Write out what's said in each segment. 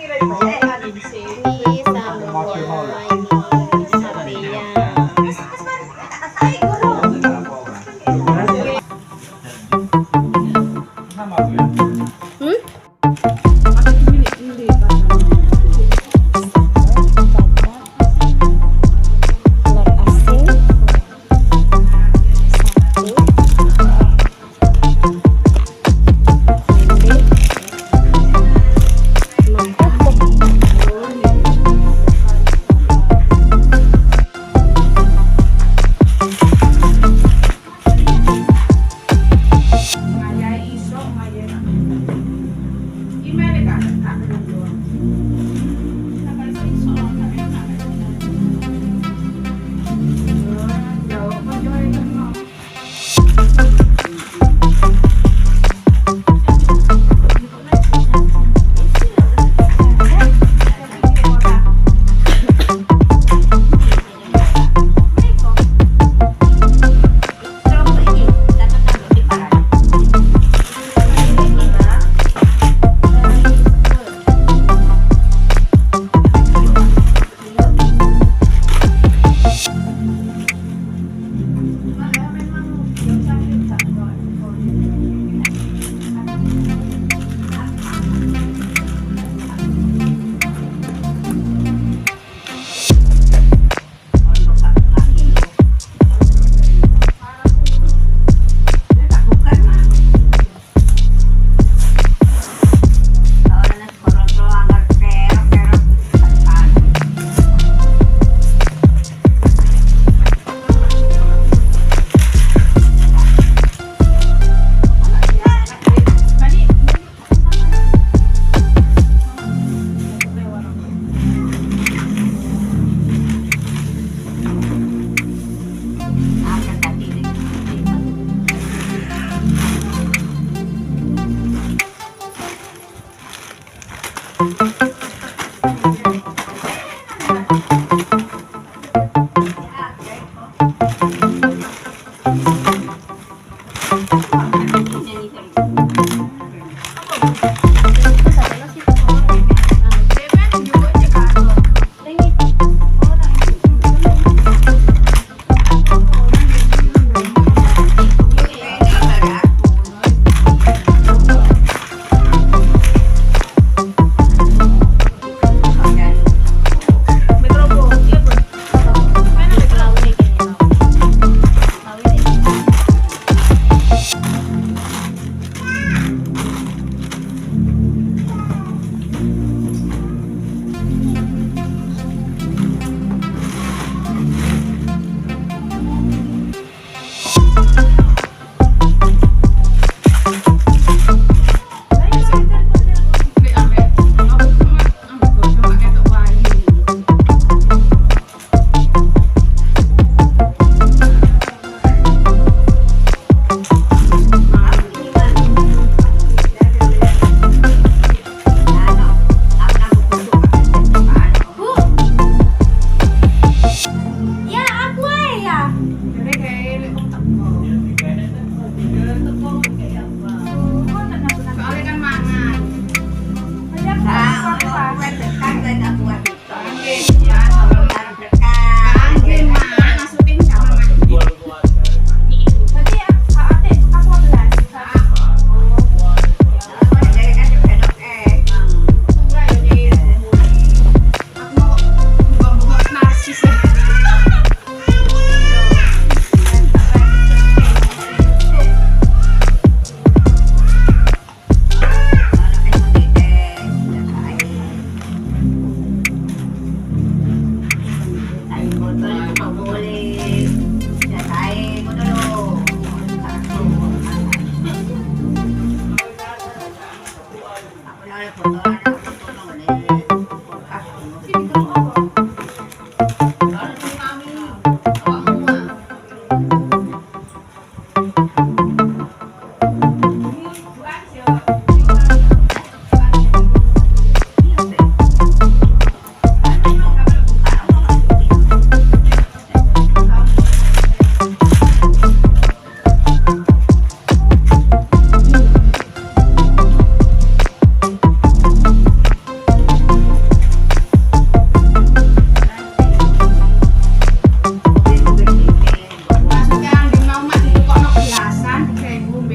Ini sambelnya, ini satenya. Telur asin satu, tempe, sama kerupuk.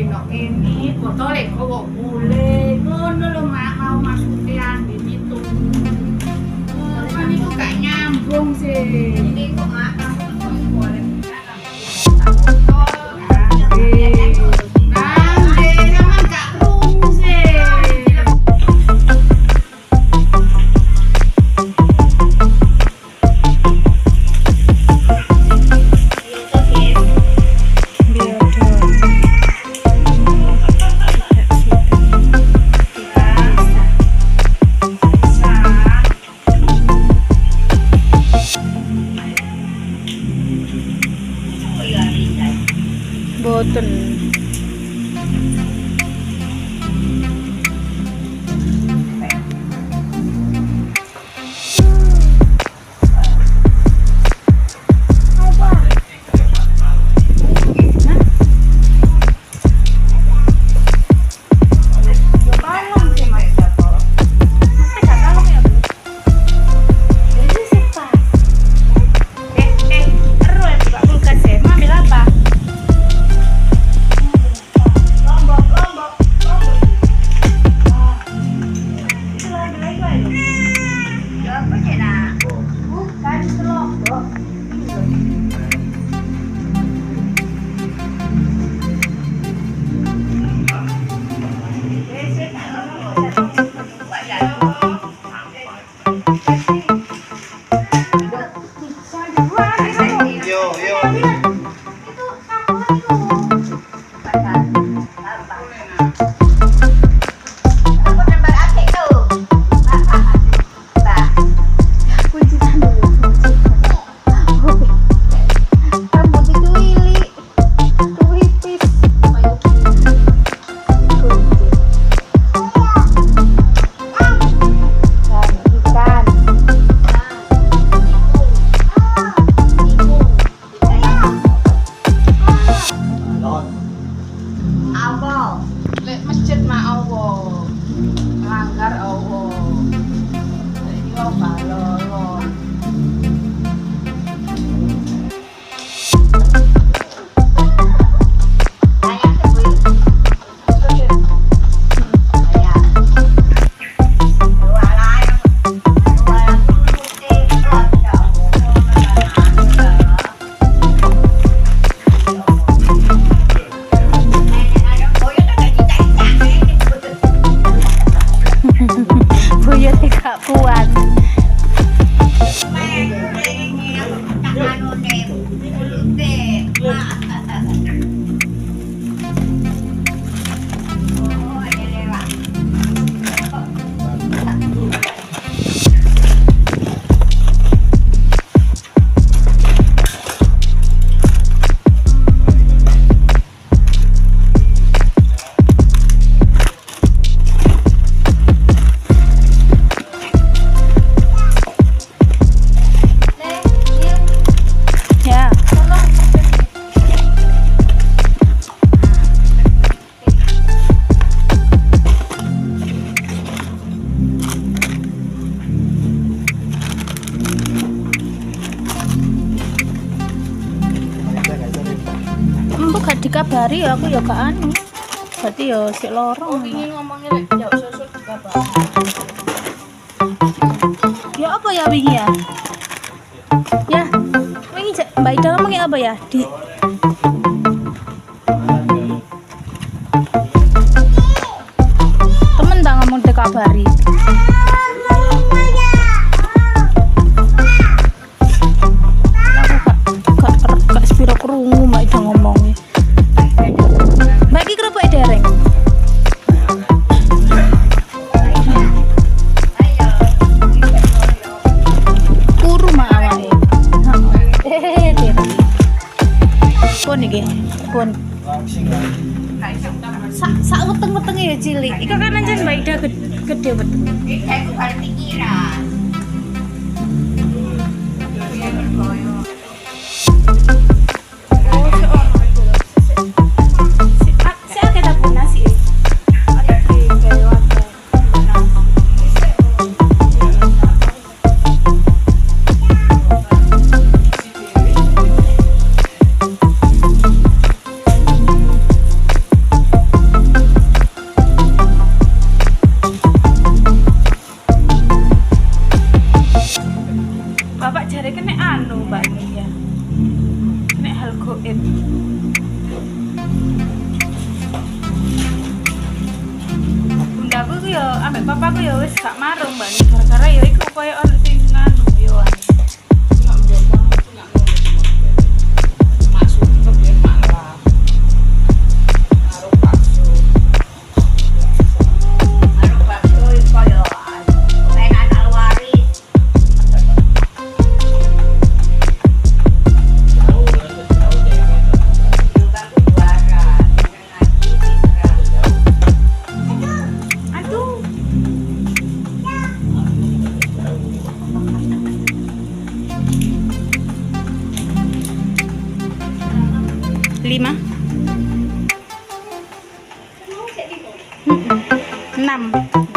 Andi nok kene, botole gowo mulih. Ngono lho Mak, mau maksude Andi itu. Cuman iku gak nyambung sih. Ini kok Mak, kamu kok boleh. Andi, sampean gak krungu sih. Boten. Yo, yo. Kuncitan dulu. Rambut itu ili, tuipis. Kunci. Dan ikan. Lek masjid mak Allah. Langgar Allah. Lek iki wong balolo. Buyut gak kuat. Ya. Mbok gak dikabari ya aku ya gak anu. Berarti ya sik loro. Oh, wingi ngomongnya lek jauh susul juga, Pak. Ya apa ya wingi ya? Ya, wingi Mbak Ida ngomongnya apa ya? Di temen tak ngomong dikabari. Aku gak sepiro krungu Mbak Ida ngomongnya. Mbak iki kerupuk dereng. Kuru mak awake. Hehehe, dereng. Pun iki, pun. Sak sak weteng-wetenge ya cilik. Iku kan ancen Mbak Ida gede wetenge. Si akeh tak nasi. Ada di gawe wadah. Aku iku ya ambek papaku ya wis gak marung, Mbak. Gara-gara ya iku koyo ono sing nganu yo. Masuk ke biar malah. Naruh bakso. Arep bakso kaya enak waris. Juga juara, ngaji Fitra. Aduh. Lima. 6.